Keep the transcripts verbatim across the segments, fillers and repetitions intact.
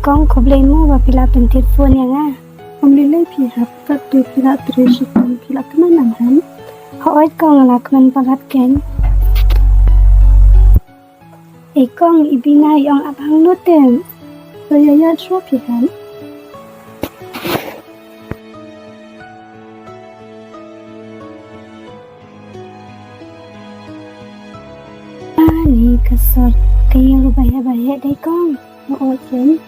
Kong, khublei mo ba phi la pyntip phone ïa nga. Ym lei lei phi hap, katto phi la trei shipang, phi la kmen nang hem? Hooid kong, la kmen palat keiñ. Ei kong, i Bina i ong ap hangno te? To ïa ïa shuwa phi hem. Ani ka sor ka ïing ruh ba heh ba heh dei kong. Hooid keiñ.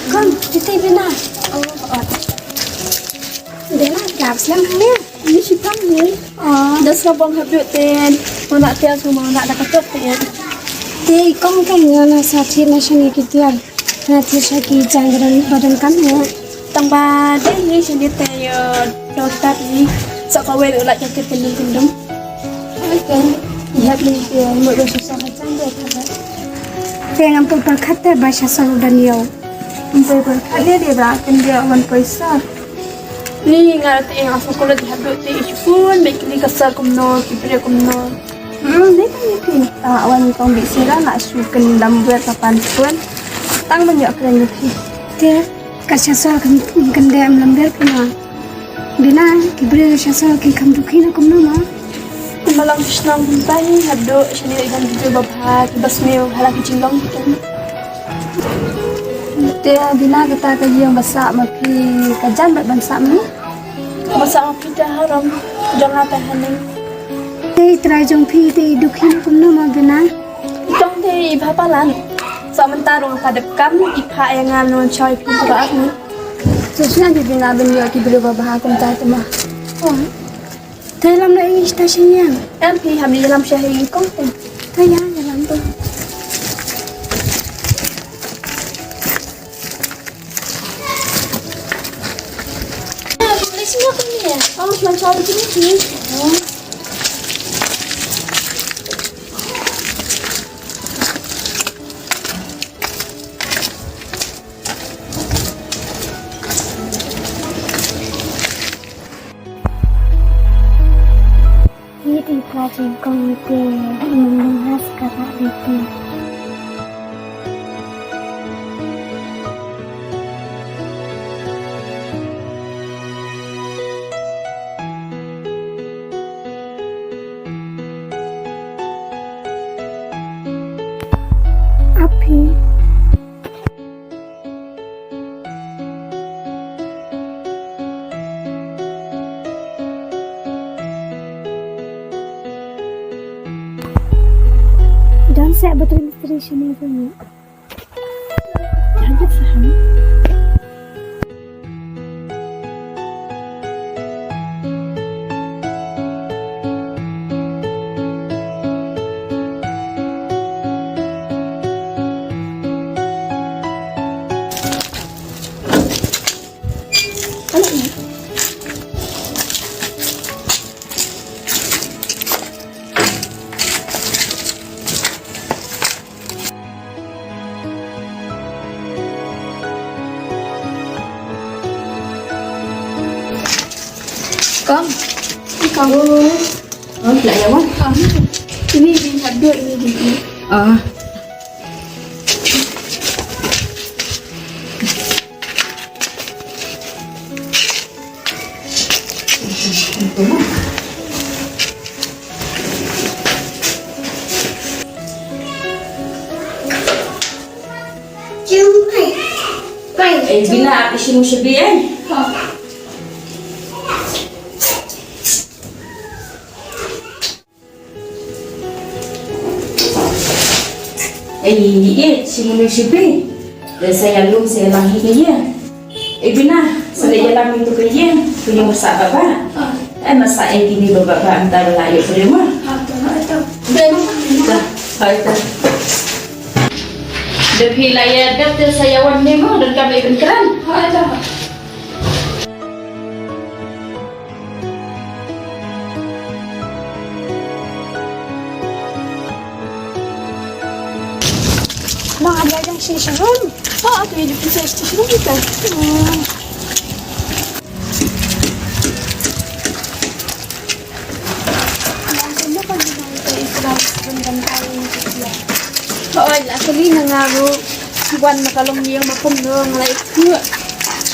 Kong, titi Bina. Oh, oh. Bina, kap siang ni. Ni shipang ni. Oh. Dah siang bang habis ten. Mana tiap semua nak dah ketut ten. Te kong kan ngana sa thit na shani ki tiar. Na thit sha ki jaiñ ba don, ba donkam ïa. Tang ba dei hi shani te ïa don tat hi. Sa kawei u la jangkit kyndong kyndong. Ïa phi te mo do sa sa jang de kaba. Te ngam pyrkhat te ba sha sa u Daniel. Ngam pyrkhat de de ba kan dia wan poisa. Ni nga te nga sa kulit haduh te i shukun me kini ka sar kumno ki bre kumno. Hmm, dei tang ïa phi. Tang wan kong bih sira na shu kyndam wer ka pan pun. Tang ban ïoh kren ïa phi. Te ka sha sol kan, kan dei am lamber phi na. Bina ki briew sha sol ki kham dukhi na kumno ma. Kumba long ki shnong kumta hi haduh shini dei dang ki briew babha ki basniew hala ki jinglong ki kum. Te Bina kata ka ïing ba sah ma phi ka jan bad ban sah ma ni. Ba sah ma phi te harom jong nga te haneng. Te i trai jong phi te i dukhi na kumno ma Bina? I kong te i bha palat. Sa mynta ruh nga pa dep kam i pha ïa nga non choi phi ba ar ni. Sa sngewbha Bina ban ïoh ki briew ba bha kumta te ma. Oh. Te lam na i sta shin yang. Em phi ham i lam sha hi kong te. Te ya ya lam to. Ïa i pla jingkong ïa te, mynta has ka rah ïa te. Api. Don seh ba trei mistri shane ba ngi. Jangan saham. Kong. Kong. Oh, la ya wan. Ini di satu ini di. Ah. Eh, Bina, ap isi mu sebi, eh. Ei, ei, shi munu shi pi. Sa ïalum sa ïalang hi ka ïing. Ei Bina, sa leit ïalam ïa tu ka ïing, ka ïing ba sah bha. Ei, ma sah ei kine ba bha mynta ba la ïoh briew ma. Da, hai ta. Da phi la ïa dep te sa ïawan ne ma, don kam ei ban kren. Hai ta. Yang shisha rum. Oh, aku yang shisha rum kita. Hmm. Oi, la kali na nga ruh. Iwan na ka long ïing ma kumno nga la ikut.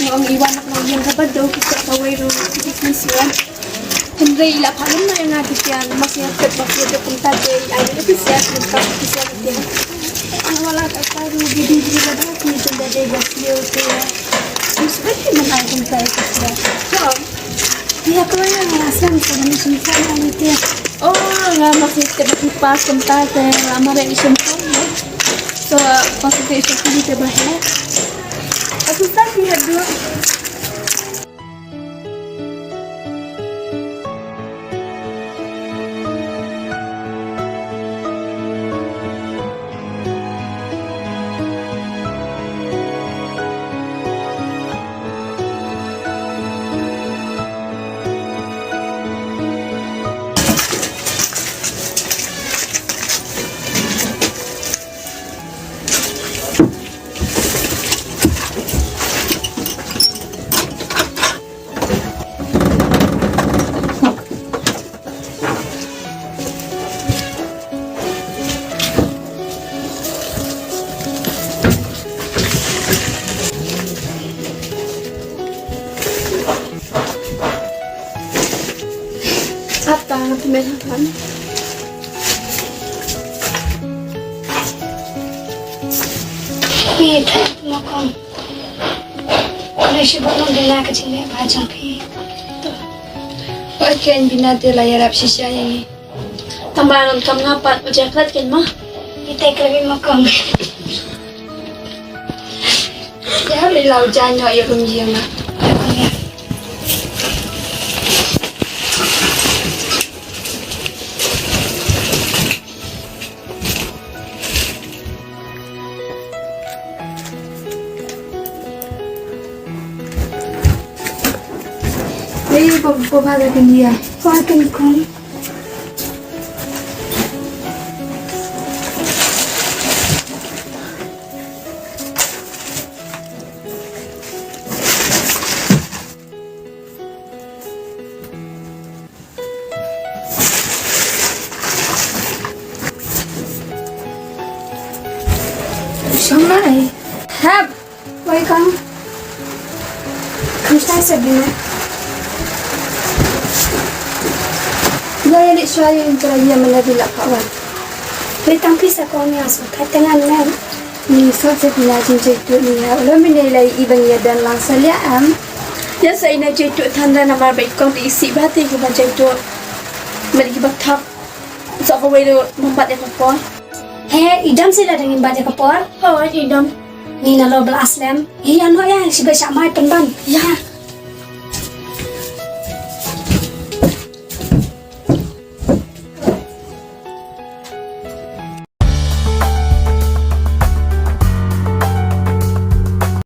Nga ong Iwan na ka long ïing kaba dei kita kawei ruh. Kita shisha. Hynrei i la phah lem na ïa nga ki siang, ma siang tet ma siang tet kumta te i ai ïa ki siang kumta ki siang te. Nga la ka ta ru bi di di la da ki tenda de ga siang te. Is beti man ai kumta ïa ki siang. Ïa ko ïa nga siang ka ni sim sa na ni te. Oh, nga ma siang tet ma ki pas kumta te la ma re ni sim sa. So, pas te sim te ba he. Aku sa ki hadu. Apa nga pynbeit ha phan? Phi thait ma kong. Khublei shibun nongkylla ka jingleh bha jong phi. Oi ken bina te la ïarap shisha ïa ngi. Tang ba donkam nga pat u jakhlat ken ma. Ite khlem ma kong. Ïa hap lei la u jai noh ïa kum ïa ma. Ei, ko, ko ba da kan dia. Ko akan kon. Shong lai. Hap. Wai kong. Kham shai se bine. Ïa ïa leit shuwa ïa ïa mynta di la pha wan. Leit tang phi sa kong ïa sngewthuh tang ngan. Ni sot se phi la jin jaituh ni ha. Ulo mine la i ban ïa don lang sa lia am. Ïa sa ina jaituh than da namar ba i kong te i sih ba te ki ban jaituh. Mari ki ba thap. Sa kawei ruh ban bat ïa ka por. He, i dam si la dang im bat ïa ka por. Hooid, i dam. Ni na lo bla slem. Ïa ïa no ïa, shi ba shah mai pynban. Ïa.